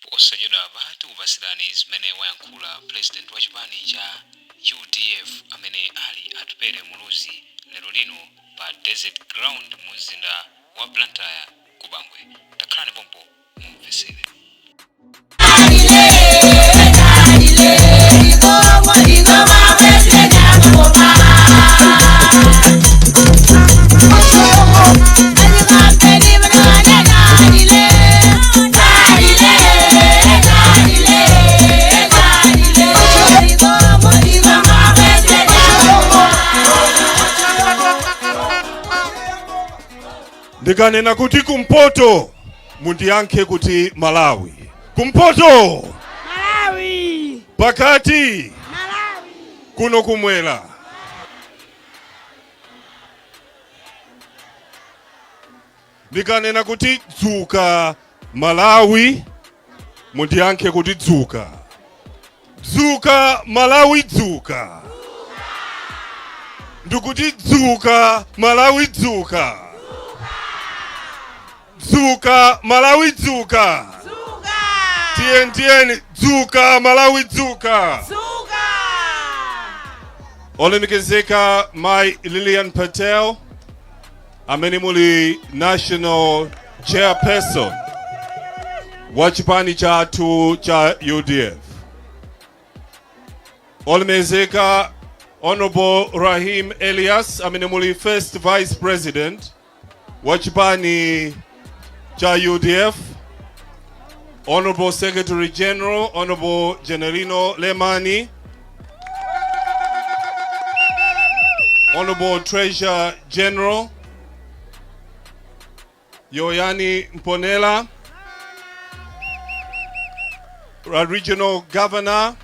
Posachedwapa tikupasirani zimene wayankhula president wa chipani cha UDF amene ali Atupele Muluzi lero lino pa Desert Ground mu mzinda wa Blantyre ku Bangwe. Takhalani pompo mumvesere. Ndikanena kuti kumpoto, mundiyankhe kuti Malawi. Kumpoto? Malawi. Pakati? Malawi. Kuno kumwera? Ndikanena kuti dzuka Malawi, mundiyankhe kuti dzuka. Dzuka Malawi, dzuka. Ndikuti dzuka Malawi, dzuka. Dzuka Malawi, dzuka. Dzuka. Tiyeni, tiyeni, dzuka Malawi, dzuka. Dzuka. Olemekezeka Mai Lilian Patel, amene muli national chairperson wa chipani chathu cha UDF, olemekezeka Honorable Rahim Elias, amene muli first vice president wa chipani cha UDF, Honorable Secretary General, Honorable Generino Lemani, Honorable Treasurer General Yoyani Mponela, Regional Governor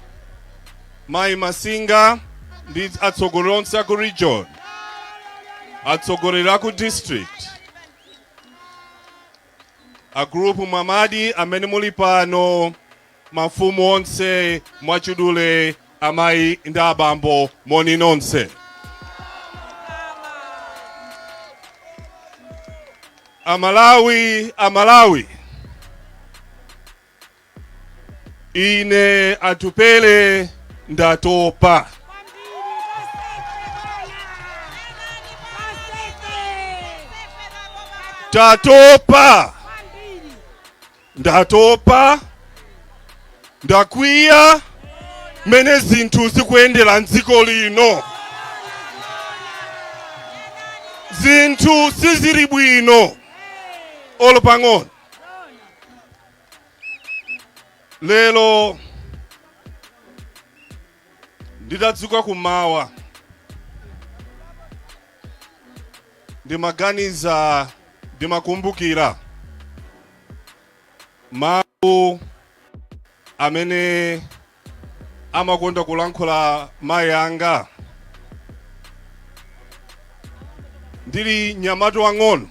Mai Masinga ndi atsogoleri onse aku region, atsogoleri aku district, a group Mwamadi amene muli pano, mafumu onse, mwachidule amayi ndi abambo, moni nonse. Amalawi, Amalawi, ine Atupele ndatopa. Tatopa, ndatopa, ndakwiya mene zinthu zikuyendera mdziko lino. Zinthu sizili bwino olo pang'ono. Lero nditadzuka kumawa, ndimaganiza, ndimakumbukira mawu amene amakonda kulankhula mayi anga ndili mnyamata wang'ono.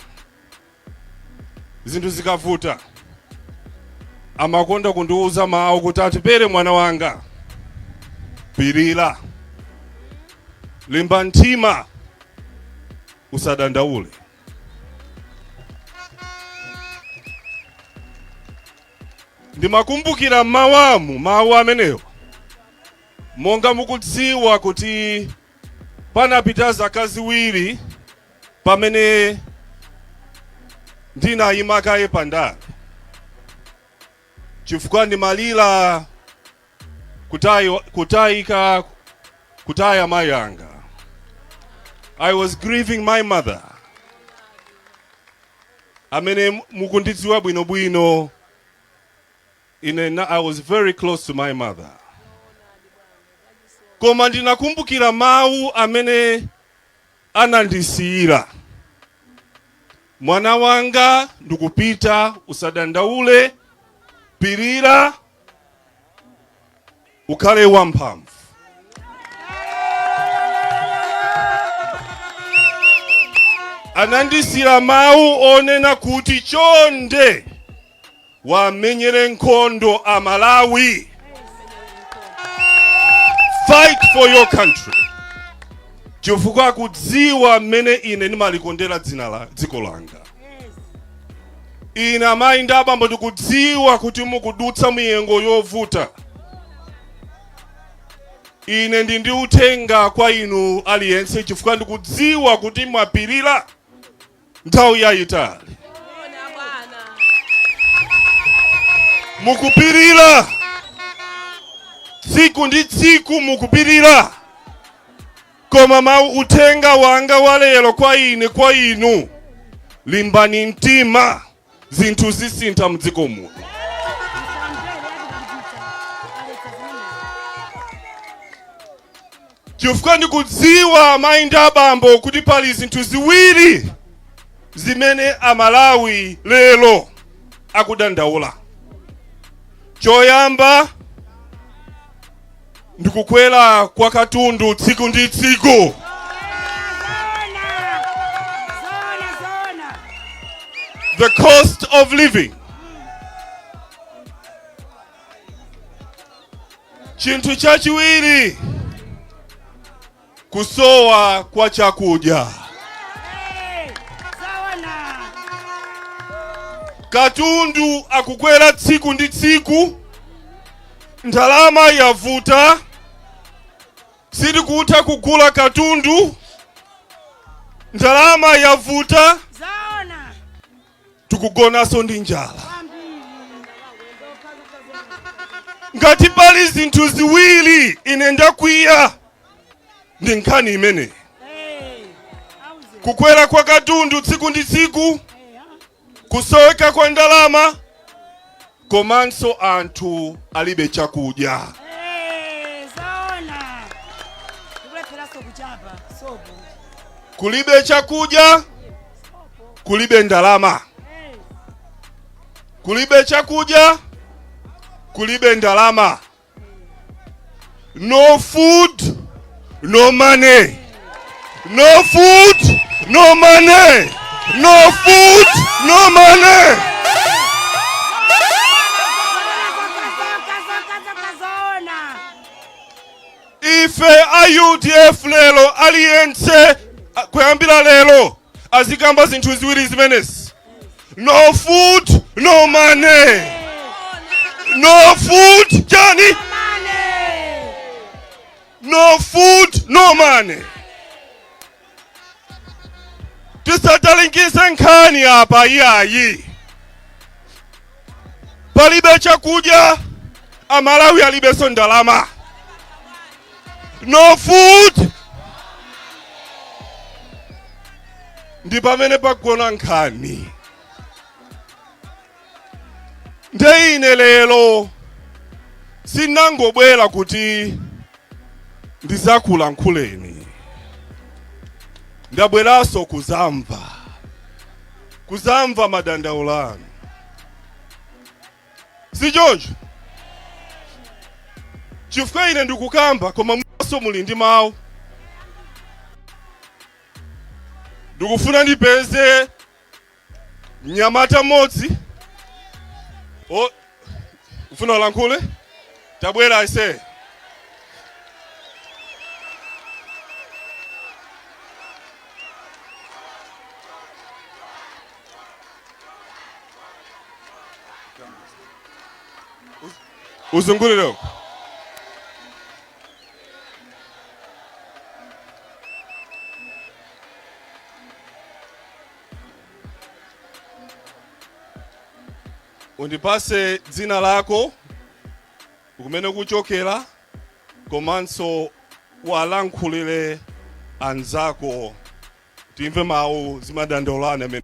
Zinthu zikavuta, amakonda kundiuza mawu kuti, "Atupele mwana wanga, pirira, limba mtima, usadandaule." Ndimakumbukira mawamu mawu amenewo. Monga mukudziwa kuti panapita zaka 2 pamene ndinayima kaye pandale, chifukwa ndimalira kutayika, kutaya mayi anga. I was grieving my mother. Amene mukundidziwa bwinobwino, ine I was very close to my mother. Koma ndinakumbukira mawu amene anandisiyira: "Mwana wanga, ndikupita, usadandaule, pirira, ukhale wamphamvu." Anandisiyira mawu onena kuti, "Chonde, wamenyere nkhondo Amalawi, fight for your country," chifukwa kudziwa mmene ine ndimalikondera dzina la dziko langa. Ine amayi ndi abambo ndikudziwa kuti mukudutsa miyengo yovuta. Ine ndi ndi uthenga kwa inu aliyense, chifukwa ndikudziwa kuti mwapirira nthawi yayitali. Mukupirira tsiku ndi tsiku, mukupirira. Koma mawu uthenga wanga wa lero kwa ine, kwa inu, limbani mtima, zinthu zisintha mdziko muno. Chifukwa ndikudziwa, amayi ndi abambo, kuti pali zinthu ziwiri zimene Amalawi lero akudandaula. Choyamba ndikukwera kwa katundu tsiku ndi tsiku. Zoona. Zoona, zoona. The cost of living. Chinthu chachiwiri, kusowa kwa chakudya. Hey, zoona. Katundu akukwera tsiku ndi tsiku, ndalama yavuta, sitikutha kugula katundu, ndalama yavuta, Zoona. tikugonanso ndi njala. Kwambiri. Ngati pali zinthu ziwiri ine ndakwiya, ndi nkhani imeneyi: Hey, auze. kukwera kwa katundu tsiku ndi tsiku, Hey, ah. kusoweka kwa ndalama, komanso anthu alibe chakudya. Hey, zoona. Tikulepheranso kuchapa sopo. Kulibe chakudya, kulibe ndalama. Hey. Kulibe chakudya, kulibe ndalama. No food, no money. No food, no money. No food, no money. Zoka, zoka, zoka, zoona. Ife a UDF lero, aliyense kuyambira lero azikamba zinthu ziwiri zimenezi: no food, no money. No food chani? Money. No food, no money. Tisatalikitse nkhani apa, iyayi. Palibe chakudya, Amalawi alibenso ndalama. No food, ndi pamene pagona nkhani. Nde ine lero sinangobwera kuti ndizakulankhuleni, ndabweranso kuzamva madandaulo anu, si choncho? Chifukwa ine ndikukamba, koma mwaso muli ndi mawu. Ndikufuna ndipeze mnyamata mmodzi. O, ufuna ulankhule? Tabwera ise. Uzungulire uko. Undipase dzina lako, kumene kuchokera, komanso walankhulire anzako, timve mawu zimadandaulana amene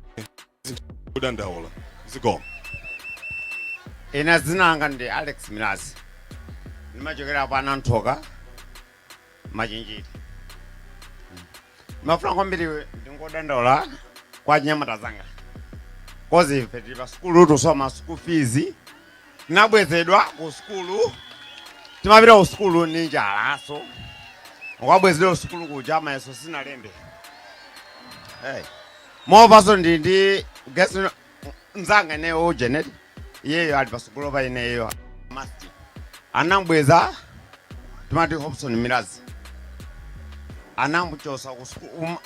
kudandaula. Zikomo. Ine dzina langa ndi Alex Milazi, ndimachokera pa Nanthoka, Machinjiri. Mafuna kwambiri ndingodandaula kwa nyamata zanga, 'cause ife tili pa sukulu, tusoma school fees, tinabwezedwa ku sukulu. Timapita ku sukulu ndi njalaso, ukabwezedwa ku sukulu kuja, mayeso sinalembe. Hey. Mopaso ndi gesi mzanga ineyo Janet, iyeyo ali pasukulu pa ineyo masti, anambweza, timati Hobson Milazi, anamuchosa ku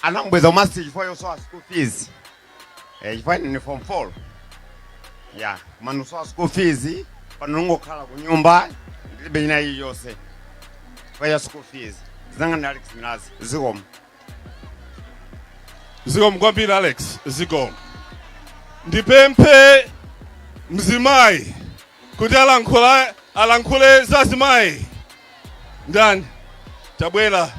anambweza umasti chifukwa yosowa school fees, chifukwa ine ni form 4. Ya, koma ndikusowa school fees, pano ndingokhala ku nyumba, ndilibe ina iliyonse chifukwa cha school fees. Zanga ndi Alex Milazi, zikomo. Zikomo kwambiri Alex, zikomo. Ndipemphe mzimayi kuti alankhule za azimayi. Ndani? Tabwera.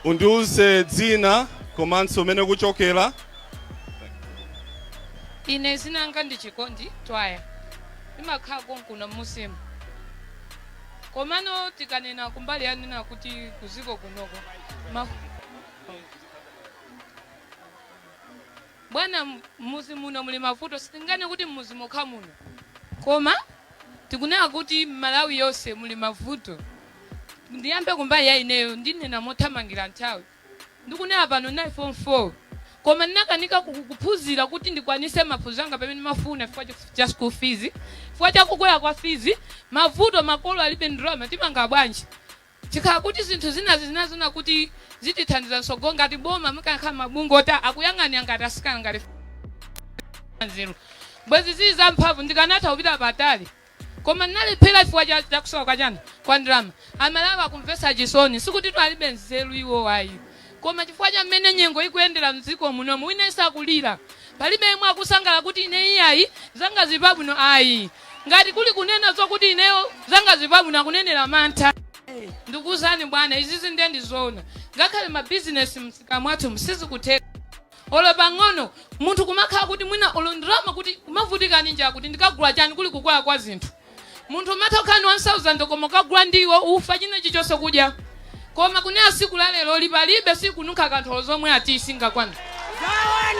Undiuze dzina komanso umene kuchokera. Ine zina langa ndi Chikondi Twaya, ndimakhala konkuno musimu. Komano tikanena kumbali yanena kuti kuziko kunoko bwana, mmuzi muno muli mavuto. Sitingane kuti mmuzi mokha muno, koma tikunena kuti Malawi yonse muli mavuto. Ndiyambe kumbali ya ineyo, ndinena mothamangira nthawi. Ndikunena pano ndinali form 4, koma ndinakanika kuphunzira kuti ndikwanise maphunziro anga pamene ndimafuna chifukwa cha school fees, chifukwa cha kukwera kwa fees, mavuto, makolo alibe ndalama, timanga bwanji? Chikhala kuti zinthu zinazi zinazona kuti zitithandiza mtsogolo, ngati boma mukanakhala mabungwe oti akuyang'anira ngati asikana ngati nzeru, bwezi zili zamphamvu, ndikanatha kupita patali, koma ndinalephera chifukwa cha kusowa kwa chani, kwa ndalama. Amalawi akumvetsa chisoni, sikuti alibe nzeru iwo ayi, koma chifukwa cha mmene nyengo ikuyendera mdziko munomu, wina sakulira, palibe yemwe akusangalala kuti ine iyayi zanga zili pabwino ayi. Ngati kuli kunena zokuti ineyo zanga zili pabwino, akunenera mantha. Ndikuwuzani bwana, izizi ndiye ndizoona. Ngakhale mabizinesi msika mwathu sizikutheka olo pang'ono. Munthu kumakhala kuti mwina olo ndalama kuti kumavutika ndi njala kuti ndikagula chani, kuli kukwera kwa zinthu. Munthu umatha kukhala ndi 1000 koma ukagula ndiwo, ufa, china chilichonse kudya, koma kunena siku la lero palibe, sikununkha kanthu olo zomwe ati singakwana.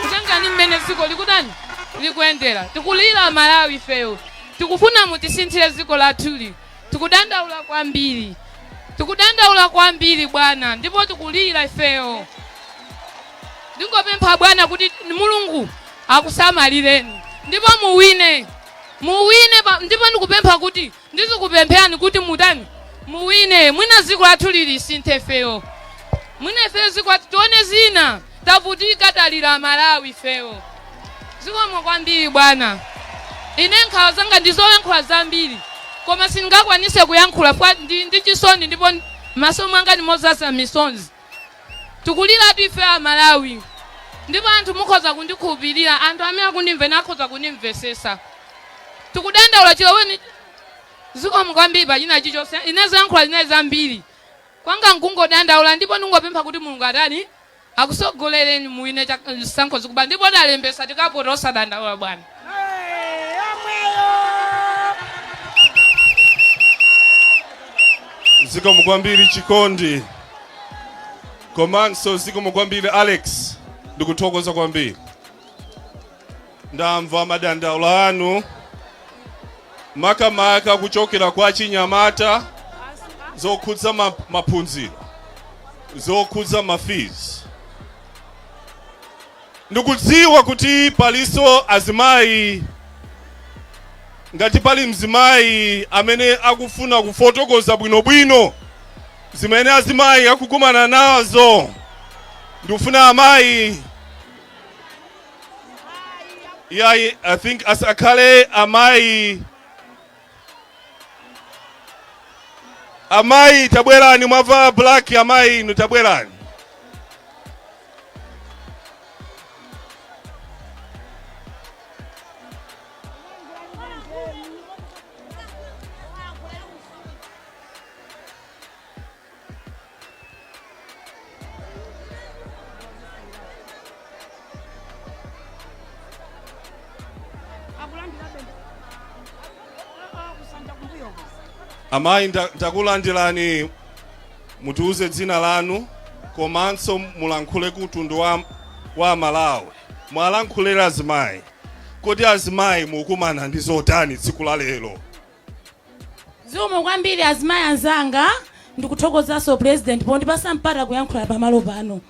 Kutengani mmene dziko likutani, likuyendera, tikulira Malawi ifeyo. Tikufuna mutisinthire dziko lathuli. Tikudandaula kwambiri, tikudandaula kwambiri bwana, ndipo tikulira ifeyo. Ndingopempha bwana kuti Mulungu akusamalireni ndipo muwine, muwine. Ndipo ndikupempha kuti ndizikupempherani kuti mutani, muwine. Mwina dziko lathu lilisinthe ifeyo, mwina ifeyo dziko lathu tione zina. Tavutika, talira Malawi ifeyo. Zikomo kwambiri bwana. Ine nkhawa zanga ndizoyankhula zambiri, koma sindingakwanise kuyankhula kwa ndi chisoni, ndipo maso mwanga ndi mozaza misonzi. Tikuliratu ife a Malawi, ndipo anthu mukhoza kundikhulupirira, anthu amene akundimvera akhoza kundimvesesa. Tikudandaula chiloweni. Zikomo kwambiri pa china chilichonse. Ine zoyankhula zinali zambiri, kwanga nkungodandaula, ndipo ndingopempha kuti Mulungu atani, akusogolereni, muwine zisankho zikubwera. Ndipo talembesa, tikavota osadandaula bwana. Yomweyo. Zikomo kwambiri Chikondi, komanso zikomo kwambiri Alex, ndikuthokoza kwambiri. Ndamva madandaulo anu, makamaka kuchokera kwa chinyamata, zokhudza maphunziro, zokhudza ma fees. Ndikudziwa kuti paliso azimayi. Ngati pali mzimayi amene akufuna kufotokoza bwinobwino zimene azimayi akukumana nazo, ndikufuna amayi. Yeah, I think asakhale amayi. Amayi tabwerani, mwavala black, amayi inu tabwerani. Akulandirabe kusanja kumbuyoko. Amayi, ndakulandirani. Mutiuze dzina lanu komanso mulankhule ku mtundu wa Malawi. Mwalankhulira azimayi. Kodi azimayi mukumana ndi zotani tsiku la lero? Zikomo kwambiri azimayi anzanga. Ndikuthokozanso President pondipasa mpata kuyankhula pamalo pano.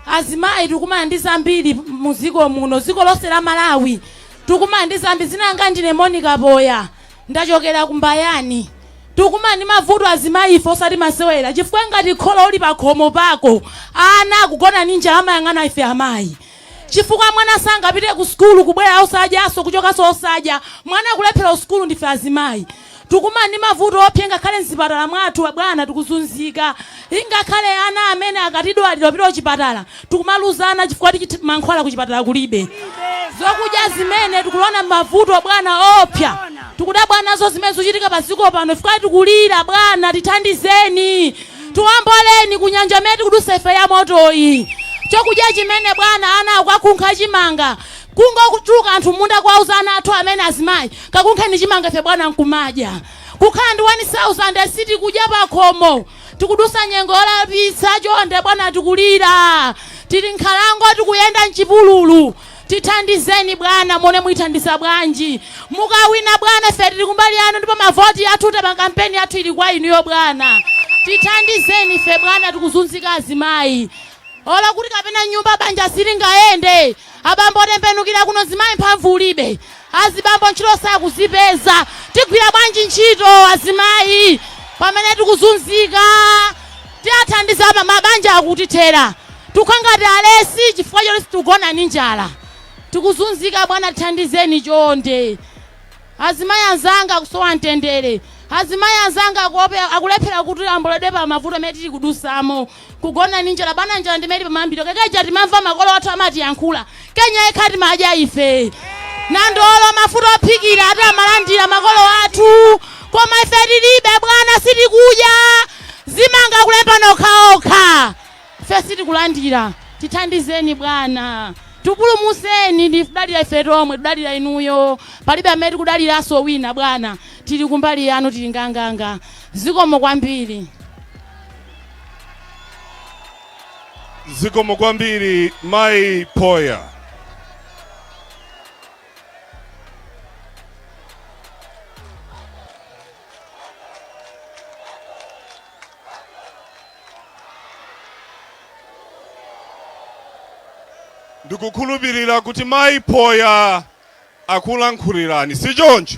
Azimayi tikumana ndi zambiri muziko muno, dziko lonse la Malawi tikumana ndi zambiri. Dzina langa ndine Monica Boya, ndachokera ku Mbayani. Tikumana ndi mavuto azimayi ife osati masewera chifukwa ngati kholo uli pakhomo pako ana akugona ndi njala amayang'ana ife amayi chifukwa mwana sangapite ku sukulu kubwera osadyaso kuchokaso osadya mwana akulephera ku sukulu ndife azimayi. Tikumana ndi mavuto oopsa ngakhale mzipatala mwathu bwana tikuzunzika ingakhale ana amene akatidwalira kupita kuchipatala tikumaluza ana chifukwa choti mankhwala kuchipatala kulibe. Zokudya zimene tikuona mavuto bwana oopsa tikudabwa nazo zimene zikuchitika pa dziko pano chifukwa tikulira bwana tithandizeni tiwomboleni ku nyanja imene tikudusa ife ya motoyi chokudya chimene bwana ana akukakunkha chimanga kungotuluka anthu mmunda kuwauza ana athu amene azimayi kakunkheni chimanga ife bwana nkumadya kukhala ndi 1000 sitikudya pakhomo Tikudusa nyengo yolapitsa chonde bwana tikulira tili nkhalango tikuyenda mchipululu tithandizeni bwana muone muithandiza bwanji mukawina bwana ife tili kumbali yanu ndipo mavoti athu tapanga kampeni yathu ili kwa inuyo bwana tithandizeni ife bwana tikuzunzika azimayi Olo kuti kapena nyumba banja silingayende. Abambo tembenukira kuno mzimayi mphamvu ulibe. Azibambo ntchito sakuzipeza. Tigwira bwanji ntchito azimayi pamene tikuzunzika? Tiathandiza mabanja akutithera. Tikukhala ngati alesi chifukwa choti sitikugona ndi njala. Tikuzunzika bwana tithandizeni chonde. Azimayi anzanga akusowa mtendere. Azimayi anzanga akulephera kuti aomboledwe pa mavuto amene tili kudusamo. Kugona ndi njala bwana njala ndimene ili pamayambiriro. Keke ija timamva makolo athu amatiyankhula. Kenya yekha timadya ife. Nandolo mafuta ophikira ati amalandira makolo athu. Koma ife tilibe bwana sitikudya. Zimanga kulemba nokhaokha. Ife sitikulandira. Tithandizeni bwana. Tipulumuseni tikudalira ife tomwe tikudalira inuyo. Palibe amene tikudaliranso wina bwana. Tili kumbali yanu tili nganganga. Zikomo kwambiri. Zikomo kwambiri Mayi Phoya. Ndikukhulupirira kuti Mayi Phoya akulankhulirani, si choncho?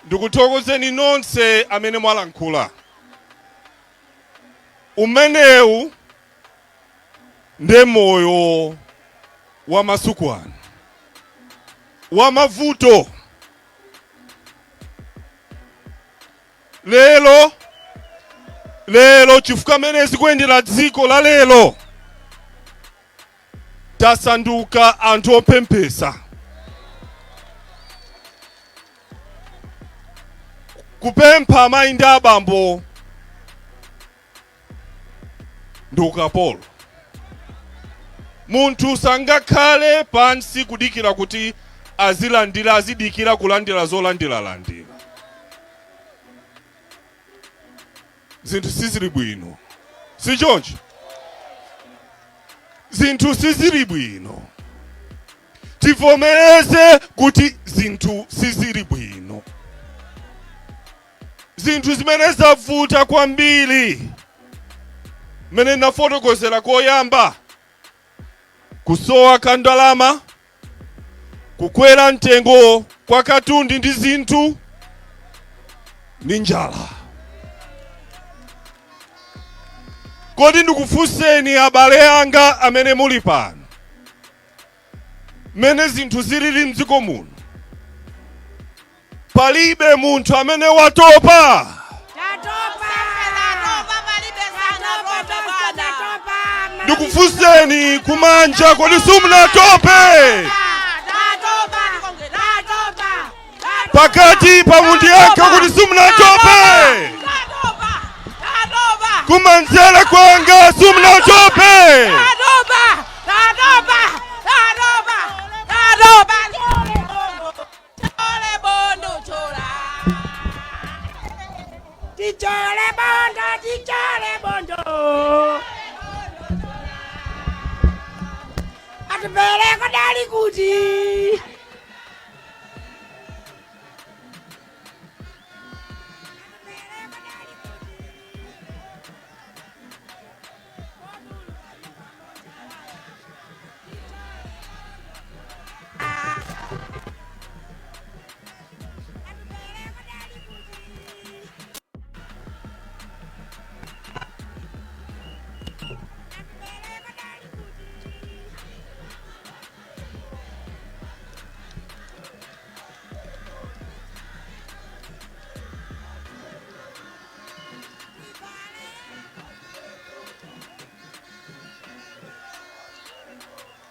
Ndikuthokozeni nonse amene mwalankhula. Umenewu nde moyo wa masiku ano, wa mavuto. Lero lero chifukwa mene zikuyendera dziko la lero tasanduka anthu opemphesa. Kupempha amayi ndi abambo ndi ukapolo. Munthu sangakhale pansi kudikira kuti azilandira, azidikira kulandira zolandiralandira. Zinthu sizili bwino, si choncho? Zinthu sizili bwino. Tivomereze kuti zinthu sizili bwino. Zinthu zimene zavuta kwambiri, mmene nafotokozera koyamba, kusowa ka ndalama, kukwera mtengo kwa katundu ndi zinthu, ndi njala. Kodi ndikufunseni abale anga amene muli pano, mmene zinthu zilili mdziko muno, palibe munthu amene watopa? Ndikufunseni kumanja, kodi simunatope? Pakati pa mundiyankhe kuti simunatope. Kumanzere kwanga simunatope? Tichole bondo, tichole bondo. Atupele kodali kuti.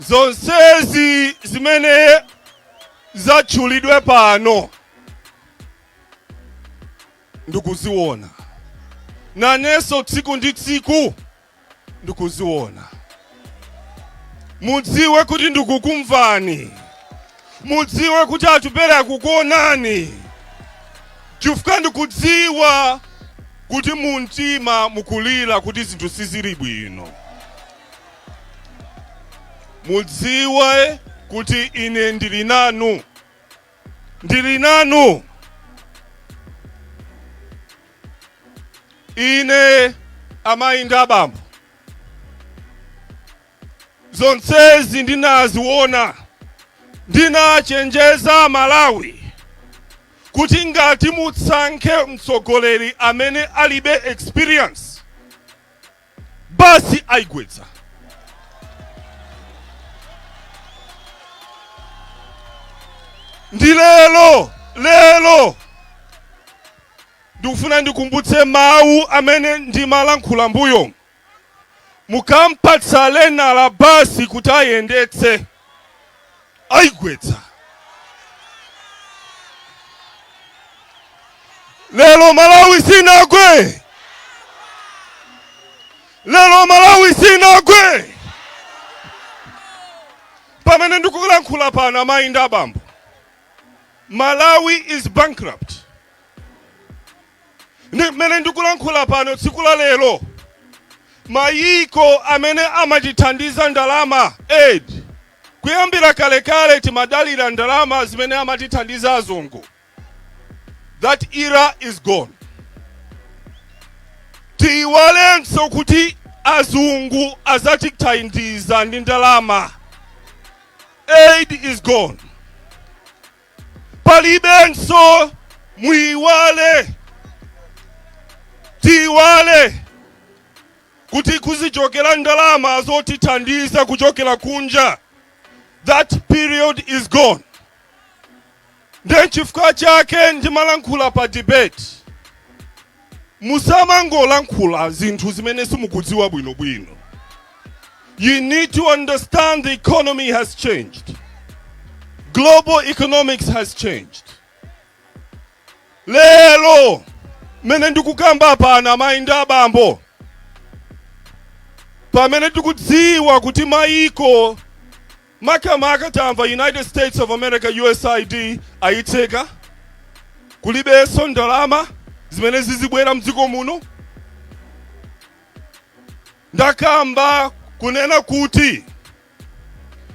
Zonsezi zimene zatchulidwe pano ndikuziona, nanenso tsiku ndi tsiku ndikuziona. Mudziwe kuti ndikukumvani, mudziwe kuti Atupele akukuonani, chifukwa ndikudziwa kuti mumtima mukulira kuti zinthu sizili bwino. Mudziwe kuti ine ndili nanu, ndili nanu. Ine amayi ndi abambo, zonsezi ndinaziona, ndinachenjeza Malawi kuti ngati mutsankhe mtsogoleri amene alibe experience, basi ayigwetsa. Ndi lero, lero ndikufuna ndikumbutse mawu amene ndimalankhula mbuyo. Mukampatsa lenala basi kuti ayendetse, ayigwetsa. Lero Malawi sinagwe, lero Malawi sinagwe. Pamene ndikulankhula pano, amayi ndi abambo, Malawi is bankrupt. Ndi mmene ndikulankhula pano tsiku la lero, mayiko amene amatithandiza ndalama, aid, kuyambira kalekale timadalira ndalama zimene amatithandiza azungu. That era is gone. Tiyiwalenso kuti azungu azatithandiza ndi ndalama. Aid is gone. Palibenso, muyiwale, tiyiwale kuti kuzichokera ndalama zotithandiza kuchokera kunja. That period is gone. Ndiye chifukwa chake ndimalankhula pa debate, musamangolankhula zinthu zimene simukudziwa bwinobwino. You need to understand the economy has changed. Global economics has changed. Lero mene ndikukamba pano, amayi ndi abambo, pamene tikudziwa kuti mayiko, makamaka tamva United States of America, USAID ayitseka, kulibenso ndalama zimene zizibwera mdziko muno. Ndakamba kunena kuti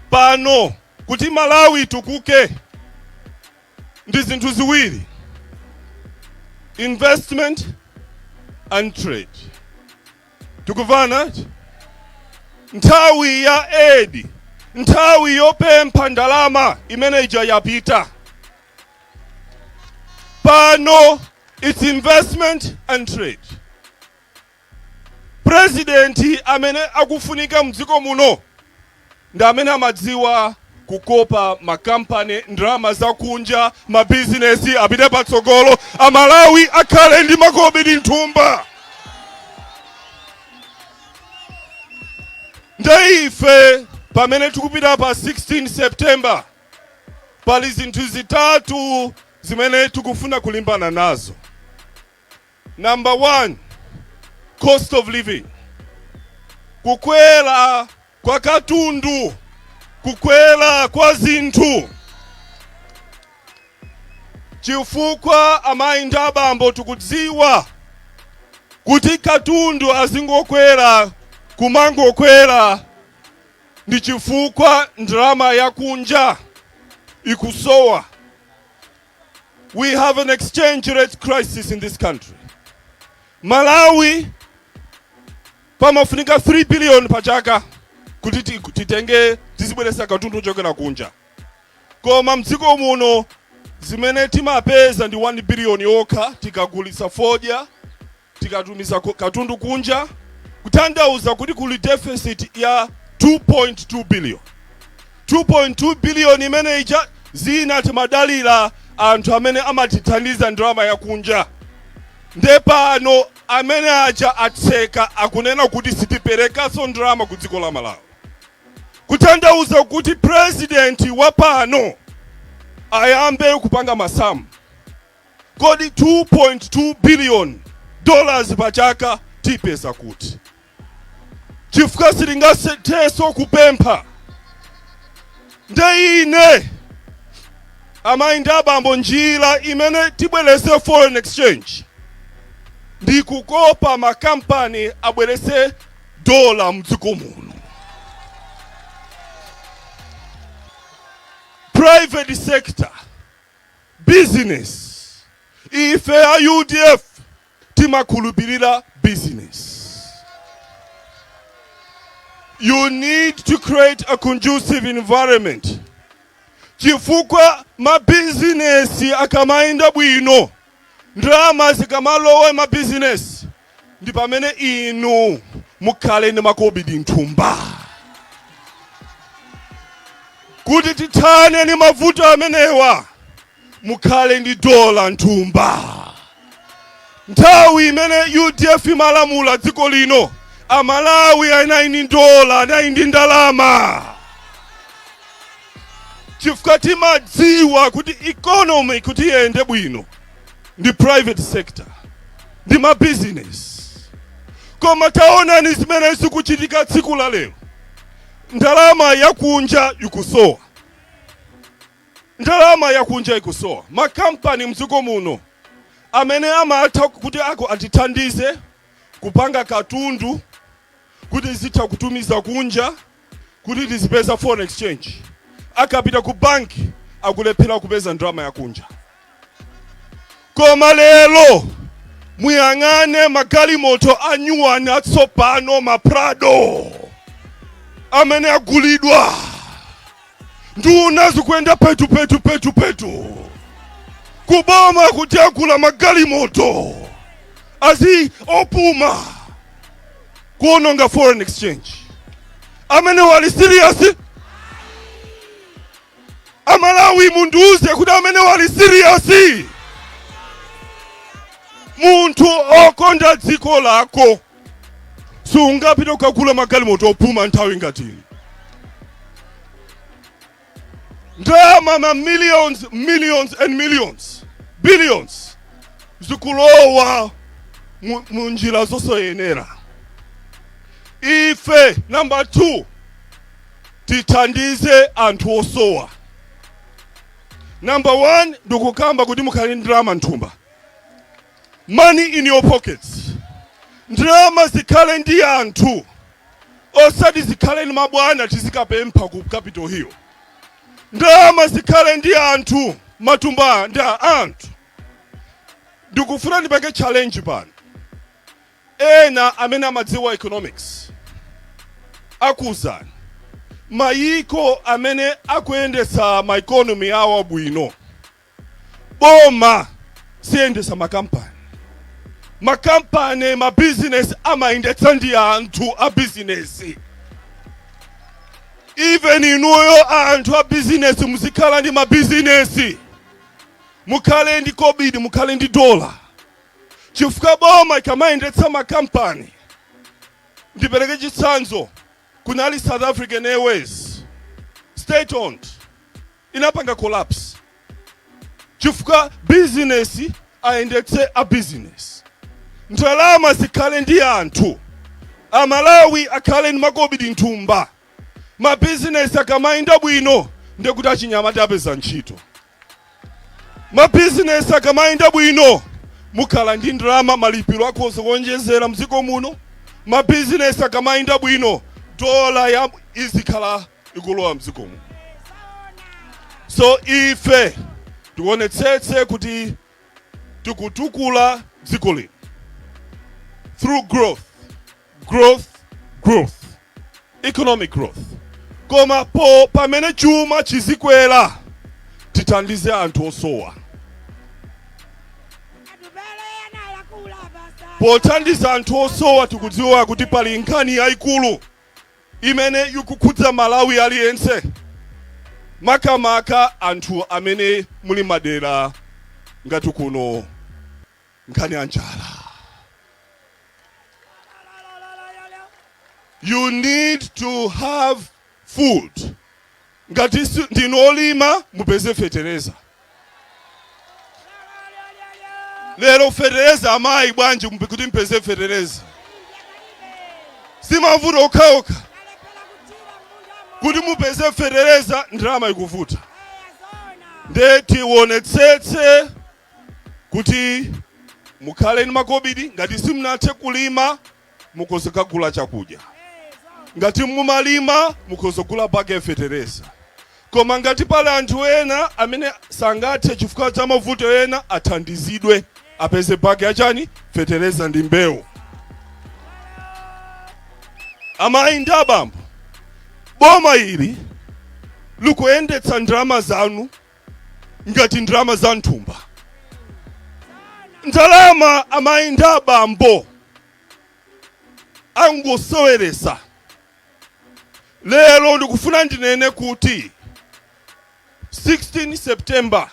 pano kuti Malawi itukuke ndi zinthu ziwiri, investment and trade. Tikuvana? Nthawi ya aid, nthawi yopempha ndalama imene ija yapita. Pano it's investment and trade. President amene akufunika mdziko muno ndi amene amadziwa kukopa makampani, ndalama zakunja, mabizinesi apite patsogolo, Amalawi akhale ndi makobiri mthumba. Nde ife pamene tikupita pa 16 September, pali zinthu zitatu zimene tikufuna kulimbana nazo. Number one, cost of living, kukwera kwa katundu, kukwera kwa zinthu, chifukwa amayi ndi abambo, tikudziwa kuti katundu azingokwera, kumangokwera, ndi chifukwa ndalama yakunja ikusowa. We have an exchange rate crisis in this country. Malawi pamafunika 3 billion pachaka kuti titenge, tizibweresa katundu ochokera kunja, koma mdziko muno zimene timapeza ndi 1 billion yokha tikagulitsa fodya, tikatumiza katundu kunja, kutanthauza kuti kuli deficit ya 2.2 billion. 2.2 billion imene ija, zina timadalira anthu amene amatithandiza ndalama yakunja. Nde pano amene aja atseka, akunena kuti sitiperekanso ndalama ku dziko la Malawi. Kutanthauza kuti president wa pano ayambe kupanga masamu. Kodi 2.2 billion dollars pa chaka tipeza kuti? Chifukwa sitingathenso kupempha. Nde ine, amayi ndi abambo, njira imene tibweretse foreign exchange ndi kukopa makampani abweretse dola mdziko muno. Private sector, business. Ife a UDF timakhulupirira business. You need to create a conducive environment, chifukwa mabizinesi akamayenda bwino, ndalama zikamalowa mabizinesi, ndi pamene inu mukhale ndi makobidi mthumba. Kuti tithane ndi mavuto amenewa, mukhale ndi dola mthumba. Nthawi imene UDF imalamula dziko lino, Amalawi anali ndi dola, anali ndi ndalama, chifukwa timadziwa kuti economy kuti iyende bwino ndi private sector, ndi mabizinesi. Koma taonani zimene zikuchitika tsiku la lero. Ndalama yakunja ikusowa, ndalama yakunja ikusowa. Makampani mdziko muno amene amatha kuti ako atithandize kupanga katundu kuti zitha kutumiza kunja kuti tizipeza foreign exchange, akapita ku banki akulephera kupeza ndalama yakunja. Koma lero muyang'ane magalimoto a nyuwani atsopano, maprado amene agulidwa, nduna zikuyenda petu petu petu petu kuboma kuti agula magalimoto azi opuma, kuononga foreign exchange. Amene wali serious, Amalawi, mundiuze kuti amene wali serious? Munthu okonda dziko lako sungapite kukagula magalimoto opuma nthawi ngati ino. Ndalama ma millions, millions and millions, billions zikulowa mu njira zosayenera. Ife, number 2, tithandize anthu osowa. Number 1, ndikukamba kuti mukhale ndi ndalama mthumba, money in your pockets. Ndalama zikhale ndi anthu, osati zikhale ndi mabwana tizikapempha ku Capitol Hill. Ndalama zikhale ndi anthu, matumba ndi a anthu. Ndikufuna ndipange challenge pano. Ena amene amadziwa economics akuwuzani, mayiko amene akuyendetsa ma economy awo bwino, boma siyendetsa makampani. Makampani, mabizinesi amayendetsa ndi anthu a bizinesi. Even inuyo anthu a bizinesi, muzikhala ndi mabizinesi, mukhale ndi kobidi, mukhale ndi dola, chifukwa boma ikamayendetsa makampani, ndipereke chitsanzo, kunali South African Airways, state owned, inapanga collapse chifukwa business ayendetse a business. Ndalama zikhale ndi anthu. Amalawi akhale ndi makobidi mthumba. Mabizinesi akamayenda bwino, ndekuti achinyamata apeza ntchito. Mabizinesi akamayenda bwino, mukhala ndi ndalama, malipiro akhoza kuonjezera mdziko muno. Mabizinesi akamayenda bwino, dola ya izikhala ikulowa mdziko muno. So ife tionetsetse kuti tikutukula dziko lino through growth, growth, growth, economic growth. Koma po pamene chuma chizikwera, tithandize anthu osowa. Pothandiza anthu osowa, tikudziwa kuti pali nkhani yayikulu imene ikukhudza Malawi aliyense, makamaka anthu amene muli madera ngati kuno, nkhani ya njala. You need to have food. Ngati ndinu olima, mupeze fetereza. Lero fetereza, amayi, bwanji kuti mpeze fetereza? Simavuto okhaokha kuti mupeze fetereza, ndalama ikuvuta. Nde tionetsetse kuti mukhale ndi makobidi. Ngati simunathe kulima, mukhoza kugula chakudya. Ngati mumalima, mukhoza kugula bagi ya fetereza. Koma ngati pali anthu ena amene sangathe chifukwa cha mavuto ena, athandizidwe apeze bagi yachani, fetereza ndi mbewu. Amayi ndi abambo, boma ili likuyendetsa ndalama zanu ngati ndalama za nthumba. Ndalama, amayi ndi abambo, angoseweresa. Lero ndikufuna ndinene kuti 16 September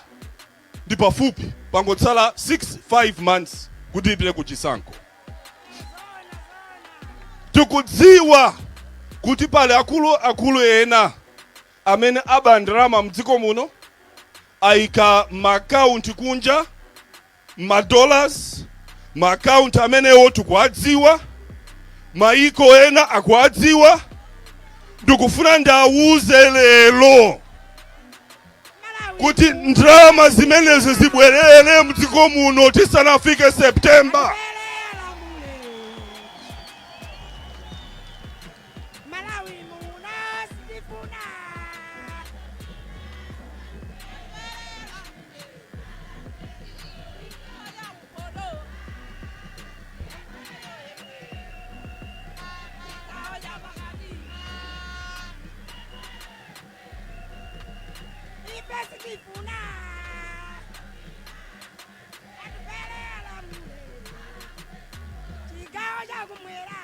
ndi pafupi, pangotsala 6 5 months kuti ipite ku chisankho. Tikudziwa kuti pali akulu akulu ena amene aba ndalama mdziko muno, ayika maakaunti kunja, madollars. Maakaunti amenewo tikuwadziwa, maiko ena akuwadziwa. Ndikufuna ndawuze lero kuti ndalama zimenezo zibwerere mdziko muno tisanafike September. Malawi muno sitifuna. Ife sitifuna. Atupele alamule chigawo chakumwera,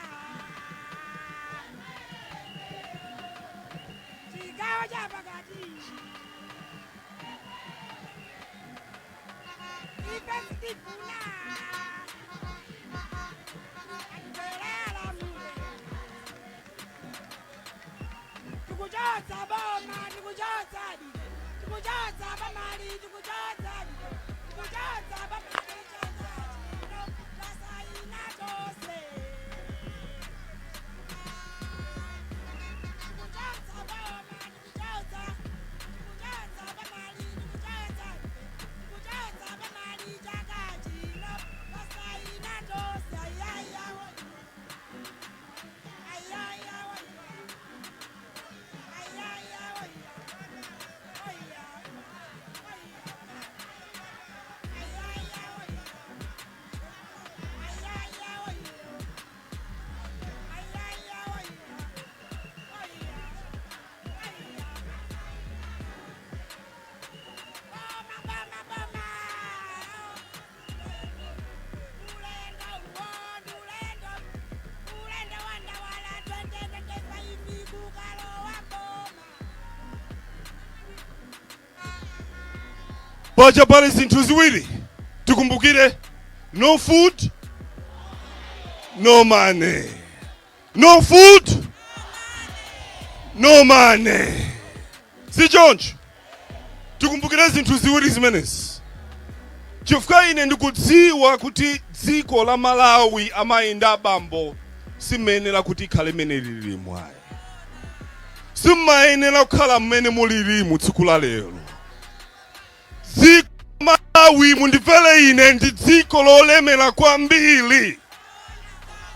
chigawo chapakati. Ife sitifuna. Atupele alamule. Tikuchotsa boma, tikuchotsa, tikuchotsa pamali, tikuchotsa, tikuchotsa pamali. Chaka chino tasaina tonse. Tikuchotsa boma, tikuchotsa, tikuchotsa pamali, tikuchotsa, tikuchotsa pamali. Chaka chino tasaina tonse. Ayayawo, ayayawo, ayayawo, aya. Ulendo wandawala 2025 kukalowa boma. Paja pali zinthu ziwiri tikumbukire: no food, no money. No food, no money. Si choncho? Tikumbukire zinthu ziwiri zimenezi, chifukwa ine ndikudziwa kuti dziko la Malawi, amayi ndi abambo, simayenera kuti ikhale mmene lilimo ayi. Simayenera kukhala mmene mulilimu tsiku la lero. Dziko Malawi, mundimvere ine, ndi dziko lolemera kwambiri.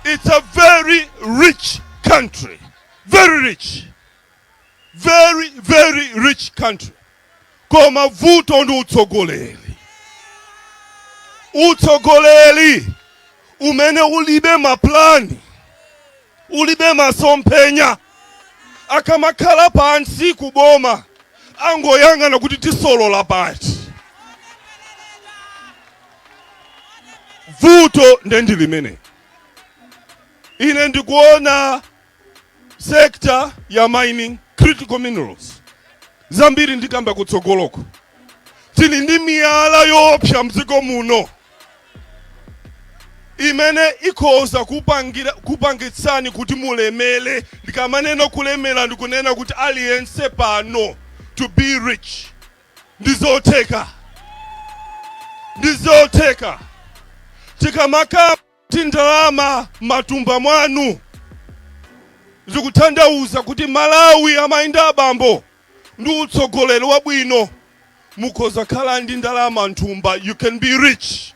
It's a very rich country, very rich, very very rich country. Koma vuto ndi utsogoleri, utsogoleri umene ulibe maplani, ulibe masomphenya. Akamakhala pansi kuboma, angoyang'ana kuti tisolola pati. Vuto ndendi limene ine ndikuona, sector ya mining, critical minerals. Zambiri ndikamba kutsogoloko. Tili ndi miyala yoopsa mdziko muno. Imene ikhoza kupangitsani kuti mulemere. Ndikamanena kulemera, ndikunena kuti aliyense pano to be rich. Ndizotheka, ndizotheka. Tikamakamba kuti ndalama matumba mwanu, zikutanthauza kuti Malawi, amayi ndi abambo, ndi utsogoleri wabwino, mukhoza khala ndi ndalama mthumba. You can be rich.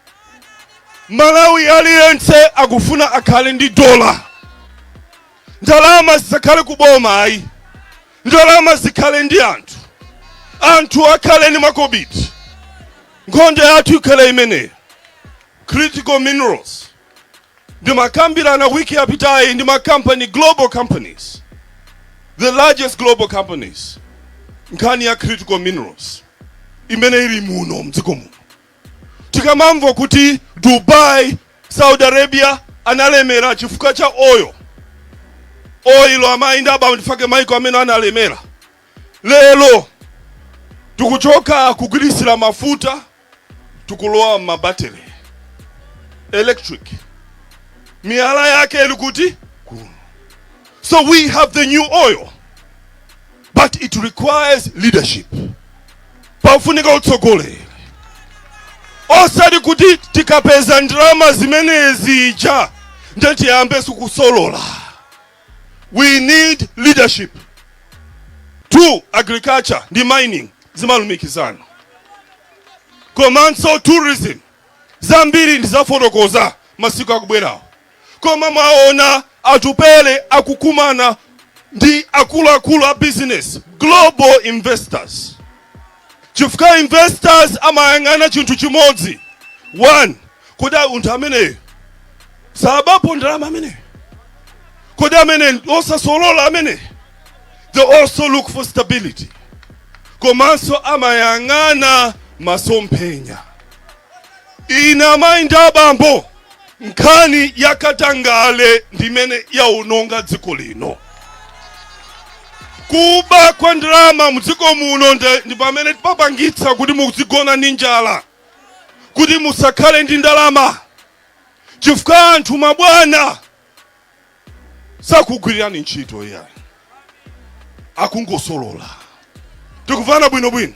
Malawi aliyense akufuna akhale ndi dola. Ndalama zisakhale kuboma ayi, ndalama zikhale ndi anthu, anthu akhale ndi makobidi. Nkhondo yathu ikhale imeneyo. Critical minerals, ndimakambirana wiki yapitayi ndi makampani, global companies, the largest global companies, nkhani ya critical minerals imene ili muno mdziko muno. Tikamamva kuti Dubai, Saudi Arabia analemera chifukwa cha oil, oil, amayi ndi abambo, ndifake maiko amene analemera. Lero tikuchoka kugwirisira mafuta, tikulowa mabattery electric. Miyala yake ili kuti? Kuno. So we have the new oil, but it requires leadership. Pafunika utsogoleri, osati kuti tikapeza ndalama zimenezi ija ndiye tiyambenso kusolola. We need leadership. Two, agriculture ndi mining zimalumikizana, komanso tourism. Zambiri ndizafotokoza masiku akubwerawo. Koma mwaona Atupele akukumana ndi akuluakulu a business, global investors, chifukwa investors amayang'ana chinthu chimodzi: one, kodi munthu ameneyo sabapo ndalama ameneyo? Kodi amene osasolola amene? They also look for stability, komanso amayang'ana masomphenya. Ine, amayi ndi abambo, nkhani yakatangale ndimene yaononga dziko lino. Kuba kwa ndalama mdziko muno ndi pamene papangitsa kuti muzigona ndi njala, kuti musakhale ndi ndalama, chifukwa anthu mabwana sakugwirirani ntchito iyayi, akungosolola. Tikuvana bwinobwino?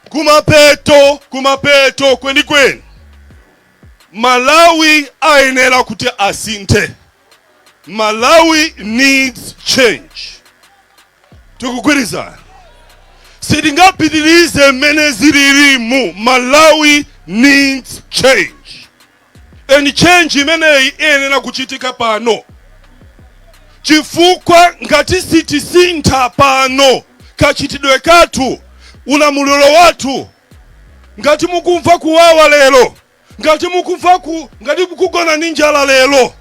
Kumapeto, kumapeto kwenikweni, Malawi ayenera kuti asinthe. Malawi needs change. Tikugwirizana? Sitingapitirize mmene zililimu. Malawi needs change, and change imeneyi iyenera kuchitika pano, chifukwa ngati sitisintha pano kachitidwe kathu, ulamuliro wathu, ngati mukumva kuwawa lero, ngati mukugona ndi njala lero,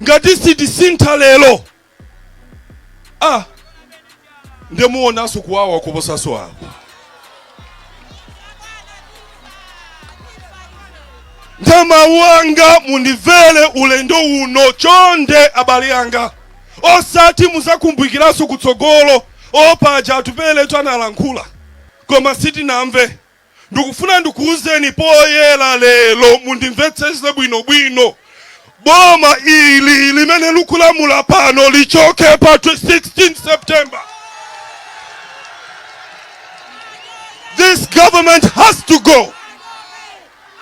ngati sitisintha lero, ah, ndemuonanso kuwawa kuposaso apo. Mawu anga mundimvere ulendo uno chonde, abale anga, osati muzakumbukiranso kutsogolo, opaja Atupele analankhula koma sitinamve. Ndikufuna ndikuwuzeni poyera lero, mundimvetsese bwinobwino: boma ili limene likulamula pano lichoke pa 16 September. This government has to go.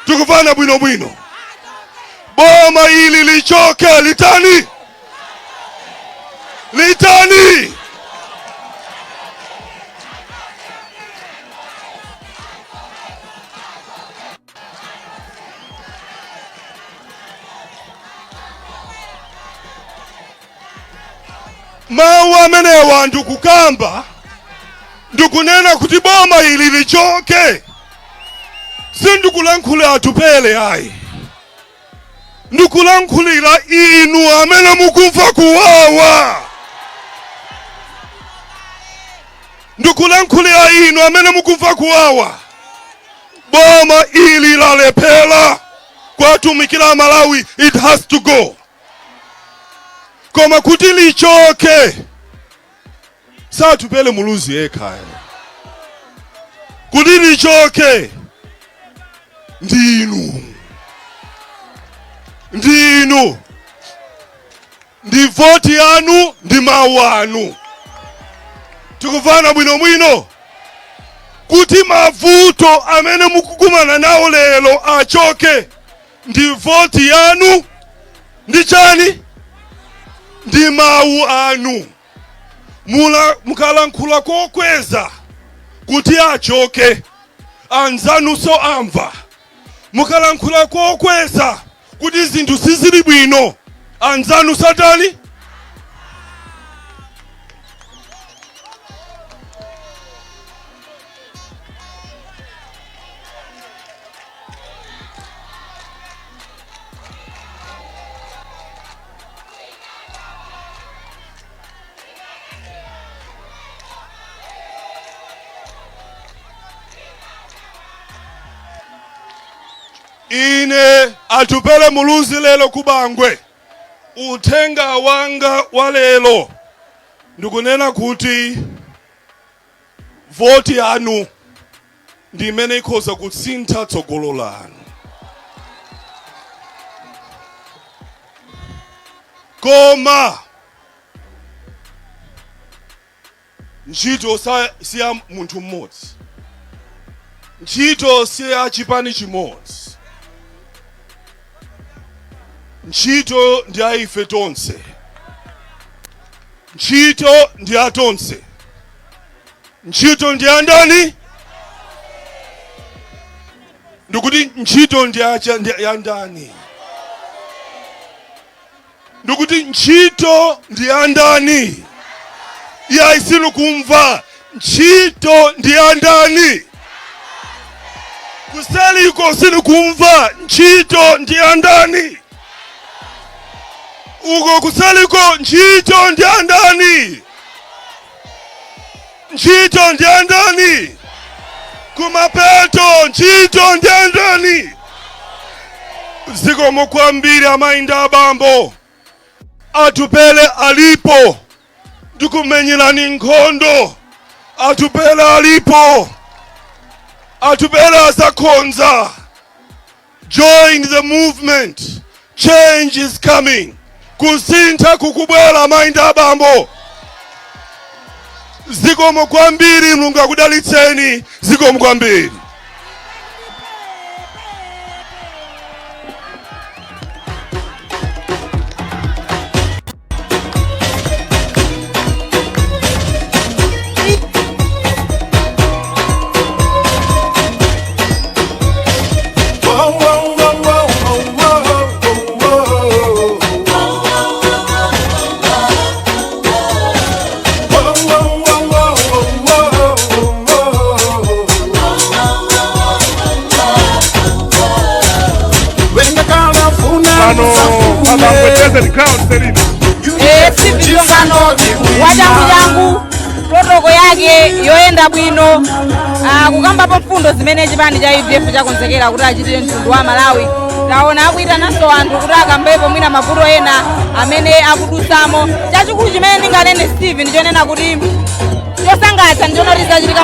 Tikuvana bwinobwino? Boma ili lichoke. Litani? Litani? Mawu amenewa ndikukamba, ndikunena kuti boma ili lichoke. Sindikulankhula Atupele ayi, ndikulankhulira inu amene mukumva kuwawa. Ndikulankhulira inu amene mukumva kuwawa. Boma ili lalephera kwatumikira Malawi. It has to go. Koma kuti lichoke, si Atupele Muluzi yekha. Kuti lichoke ndinu. Ndi inu, ndi voti yanu, ndi mawu anu. Tikuvana bwinobwino kuti mavuto amene mukukumana nawo lero achoke ndi voti yanu, ndi chani? Ndi mawu anu. Mula mukalankhula kokweza kuti achoke, anzanunso amva. Mukalankhula kokweza kuti zinthu sizili bwino, anzanu satani. Ine Atupele Muluzi lero kubangwe, uthenga wanga wa lero ndikunena kuti voti yanu ndi imene ikhoza kusintha tsogolo lanu. Koma ntchito si ya munthu mmodzi, ntchito si ya chipani chimodzi, ntchito ndi ya ife tonse, ntchito ndi ya tonse. Ntchito ndi ya ndani? Ndikuti ntchito ndi ya ndani? Ndikuti ntchito ndi ya ndani? Yayi, sinikumva. Ntchito ndi ya ndani? Kuseliko sinikumva. Ntchito ndi ya ndani? Uko kuseliko, ntchito ndi ya ndani? Ntchito ndi ya ndani? Kumapeto, ntchito ndi ya ndani? Zikomo kwambiri, amayi ndi abambo. Atupele alipo, ndikumenyerani nkhondo. Atupele alipo, Atupele azakhonza. Join the movement, change is coming. Kusintha kukubwera, amayi ndi abambo. Zikomo kwambiri, Mulungu akudalitseni. Zikomo kwambiri. Pano pabangwe Desert Ground, Selina. Msonkhano wachangu changu, protocol yake yoyenda bwino, kukambapo mfundo zimene chipani cha UDF chakonzekera kuti achitire mtundu wa Malawi. Taona akuyitananso anthu kuti akambepo mwina mavuto ena amene akudusamo. Chachikulu chimene ndinganene, Steve, ndichonena kuti chosangalatsa ndichonoti zachitika.